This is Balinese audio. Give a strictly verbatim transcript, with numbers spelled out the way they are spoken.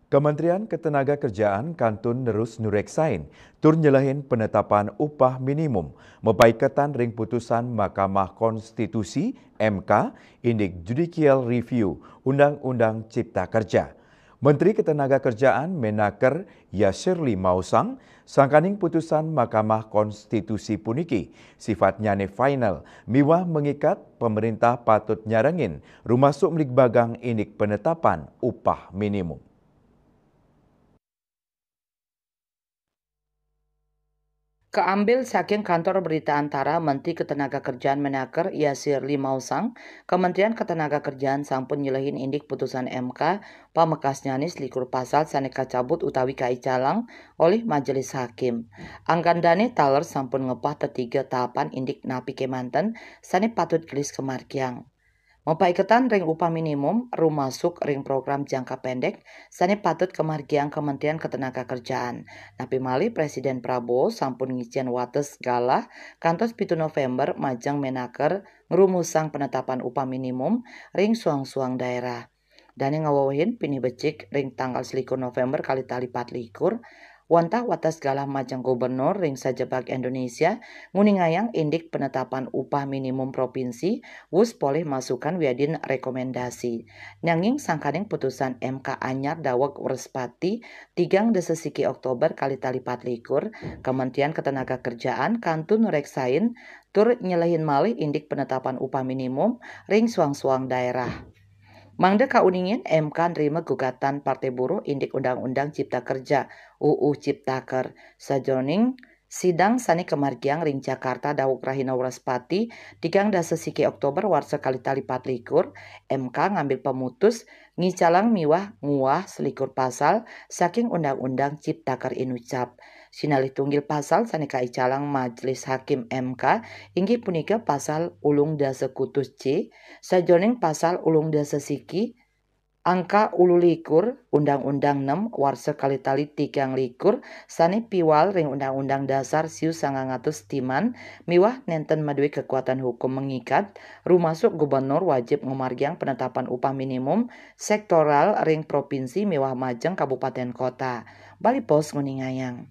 Kementerian Ketenagakerjaan kantun nerus nureksain tur nyelehin penetapan upah minimum, mapaiketan ring putusan Mahkamah Konstitusi, M K, indik judicial review Undang-Undang Cipta Kerja. Menteri Ketenagakerjaan Menaker Yasirli Mausang, sangkaning putusan Mahkamah Konstitusi puniki sifatnyane final miwah mengikat, pemerintah patut nyarengin rumasuk mligbagang indik penetapan upah minimum. Kaambil saking Kantor Berita Antara, Menteri Ketenagakerjaan Menaker Yasirli Mausang, Kementerian Ketenagakerjaan sampun nyelehin indik putusan M K, pamekasnyane selikur pasal sane kacabut utawi kaicalang olih Majelis Hakim. Anggandane taler sampun ngepah tetiga tahapan indik napi kemanten sane patut gelis kamargiang. Mapaiketan ring upah minimum, rumasuk ring program jangka pendek sane patut kamargiang Kementerian Ketenagakerjaan. Napi malih Presiden Prabowo sampun ngicen wates galah kantos pitu November majeng Menaker ngrumusang penetapan upah minimum ring suang-suang daerah. Dane ngawewehin pinih becik ring tanggal selikur November kalih tali patlikur, wantah wates galah majeng gubernur ring sajebag Indonesia nguningayang indik penetapan upah minimum provinsi, wus polih masukan wiadin rekomendasi. Nanging sangkaning putusan M K anyar daweg Wrespati tigang dasa siki Oktober kalih tali patlikur, Kementerian Ketenagakerjaan kantun nureksain tur nyelehin malih indik penetapan upah minimum ring suang-suang daerah. Mangda kauningin, M K nrima gugatan Partai Buruh indik Undang-Undang Cipta Kerja, U U Ciptaker, sajeroning sidang sane kamargiang ring Jakarta daweg rahina Wrespati tigang dasa siki Oktober warsa kalih tali patlikur, M K ngambil pamutus ngicalang miwah nguwah selikur pasal saking Undang-Undang Ciptaker inucap. Sinalih tunggil pasal sane kaicalang Majelis Hakim M K inggih punika pasal ulung dasa kutus C, sajeroning pasal ulung dasa siki, angka ulu likur, Undang-Undang nem warsa kalih tali tigang likur sane piwal ring Undang-Undang Dasar siu sangang atus timan miwah nenten madue kekuatan hukum mengikat, rumasuk gubernur wajib ngamargiang penetapan upah minimum sektoral ring provinsi miwah majeng kabupaten kota. Bali Post nguningayang.